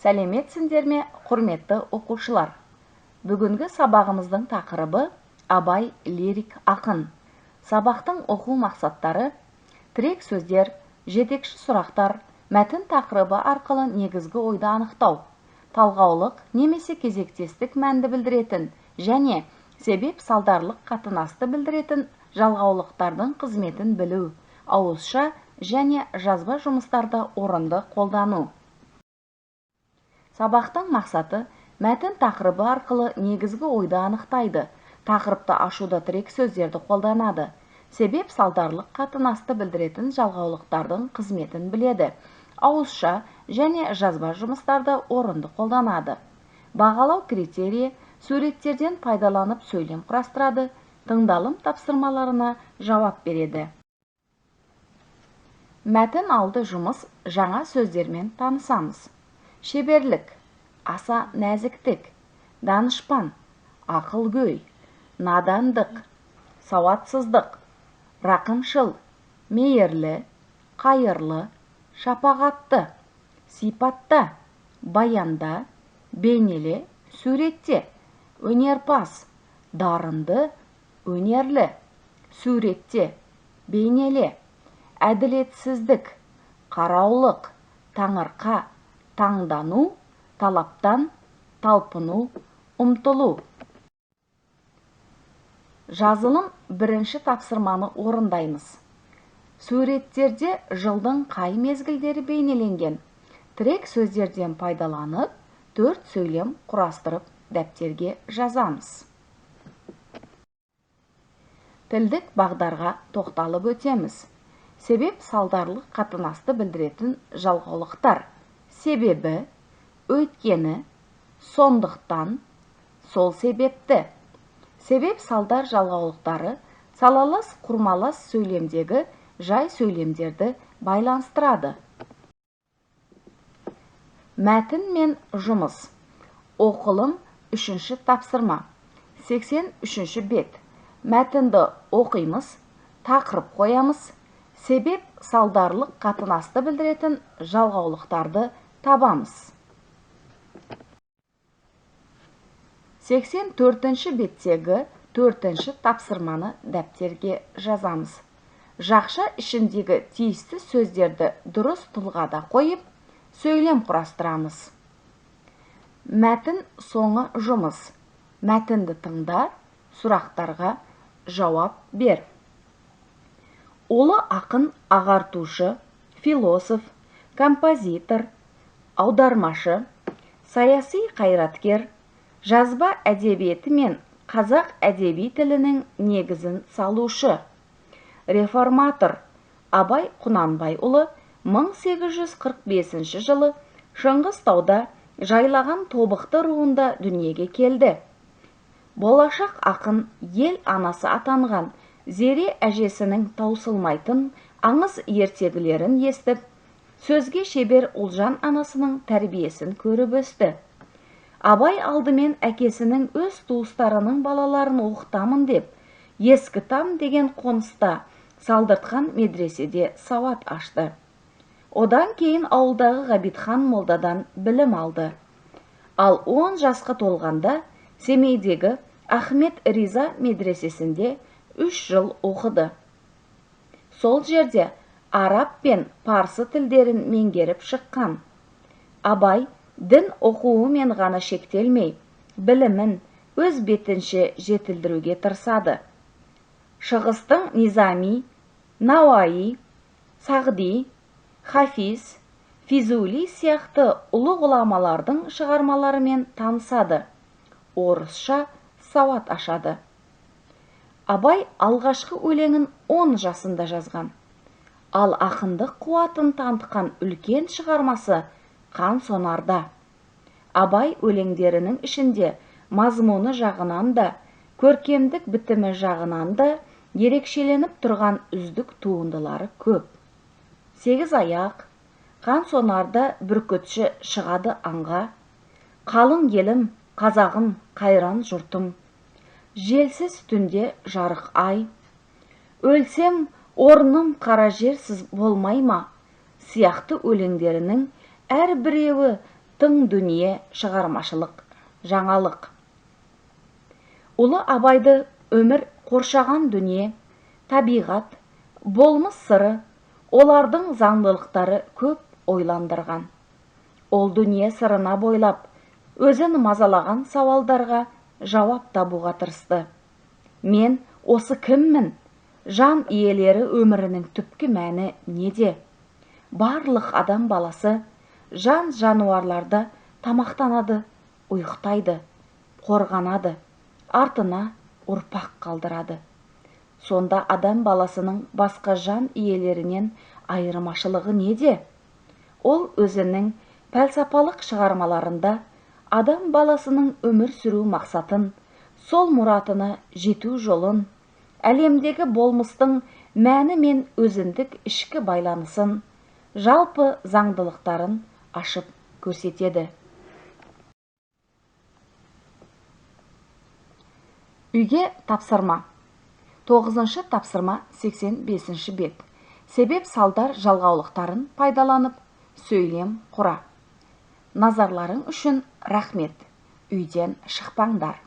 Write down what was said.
Сәлеметсіңдер ме, құрметті оқушылар! Бүгінгі сабағымыздың тақырыбы: Абай лирик ақын. Сабақтың оқу мақсаттары: тірек сөздер, жетекші сұрақтар, мәтін тақырыбы арқылы негізгі ойды анықтау, талғаулық немесе кезектестік мәнді білдіретін және себеп салдарлық қатынасты білдіретін жалғаулықтардың қызметін білу, ауызша және жазба жұмыстарда орынды қолдану. Сабақтың мақсаты: мәтін тақырыбы арқылы негізгі ойды анықтайды, тақырыпты ашуда тірек сөздерді қолданады, себеп салдарлық қатынасты білдіретін жалғаулықтардың қызметін біледі, ауызша және жазба жұмыстарда орынды қолданады. Бағалау критерийі: суреттерден пайдаланып сөйлем құрастырады, тыңдалым тапсырмаларына жауап береді. Мәтін алды жұмыс: жаңа сөздермен танысамыз. Шеберлік, аса нәзіктік, данышпан, ақылгөй, надандық, сауатсыздық, рақымшыл, мейірлі, қайырлы, шапағатты, сипатта, баянда, бейнеле, суретте, өнерпаз, дарынды, өнерлі, суретте, бейнеле, әділетсіздік, қараулық, таңырқа, таңдану, талаптан, талпыну, ұмтылу. Жазылым. Бірінші тапсырманы орындаймыз. Суреттерде жылдың қай мезгілдері бейнеленген? Тірек сөздерден пайдаланып, төрт сөйлем құрастырып, дәптерге жазамыз. Тілдік бағдарға тоқталып өтеміз. Себеп салдарлық қатынасты білдіретін жалғаулықтар: себебі, өйткені, сондықтан, сол себепті. Себеп салдар жалғаулықтары салалас, құрмалас сөйлемдегі жай сөйлемдерді байланыстырады. Мәтін мен жұмыс. Оқылым. Үшінші тапсырма, 83-ші бет. Мәтінді оқимыз, тақырып қоямыз, себеп салдарлық қатынасты білдіретін жалғаулықтарды табамыз. 84-ші беттегі төртінші тапсырманы дәптерге жазамыз. Жақша ішіндегі тиісті сөздерді дұрыс тұлғада қойып, сөйлем құрастырамыз. Мәтін соңы жұмыс. Мәтінді тыңда, сұрақтарға жауап бер. Ұлы ақын, ағартушы, философ, композитор, аудармашы, саяси қайраткер, жазба әдебиеті мен қазақ әдеби тілінің негізін салушы, реформатор Абай Құнанбайұлы 1845 жылы Шыңғыс тауда жайлаған тобықты руында дүниеге келді. Болашақ ақын ел анасы атанған Зере әжесінің таусылмайтын аңыз ертегілерін естіп, сөзге шебер Ұлжан анасының тәрбиесін көріп өсті. Абай алдымен әкесінің өз туыстарының балаларын оқытамын деп, Ескі там деген қоныста салдыртқан медреседе сауат ашты. Одан кейін ауылдағы Ғабитхан молдадан білім алды. Ал 10 жасқа толғанда Семейдегі Ахмет Риза медресесінде 3 жыл оқыды. Сол жерде араб пен парсы тілдерін меңгеріп шыққан. Абай дін оқуымен ғана шектелмей, білімін өз бетінше жетілдіруге тырысады. Шығыстың Низами, Науаи, Сағди, Хафиз, Физули сияқты ұлы ғұламалардың шығармаларымен танысады, орысша сауат ашады. Абай алғашқы өлеңін 10 жасында жазған. Ал ақындық қуатын танытқан үлкен шығармасы Қан сонарда. Абай өлеңдерінің ішінде мазмұны жағынан да, көркемдік бітімі жағынан да ерекшеленіп тұрған үздік туындылары көп. Сегіз аяқ, Қан сонарда бүркітші шығады аңға, Қалың елім, қазағым, қайран жұртым, Желсіз түнде жарық ай, Өлсем орным қара жерсіз болмай ма сияқты өлеңдерінің әрбіреуі тың дүние, шығармашылық жаңалық. Ұлы Абайды өмір қоршаған дүние, табиғат, болмыс сыры, олардың заңдылықтары көп ойландырған. Ол дүние сырына бойлап, өзін мазалаған сауалдарға жауап табуға тырысты. Мен осы кіммін? Жан иелері өмірінің түпкі мәні неде? Барлық адам баласы жан жануарларды тамақтанады, ұйықтайды, қорғанады, артына ұрпақ қалдырады. Сонда адам баласының басқа жан иелерінен айырмашылығы неде? Ол өзінің пәлсапалық шығармаларында адам баласының өмір сүру мақсатын, сол мұратына жету жолын, әлемдегі болмыстың мәні мен өзіндік ішкі байланысын, жалпы заңдылықтарын ашып көрсетеді. Үйге тапсырма. 9-шы тапсырма 85-ші бет. Себеп салдар жалғаулықтарын пайдаланып, сөйлем құра. Назарларың үшін рахмет. Үйден шықпаңдар.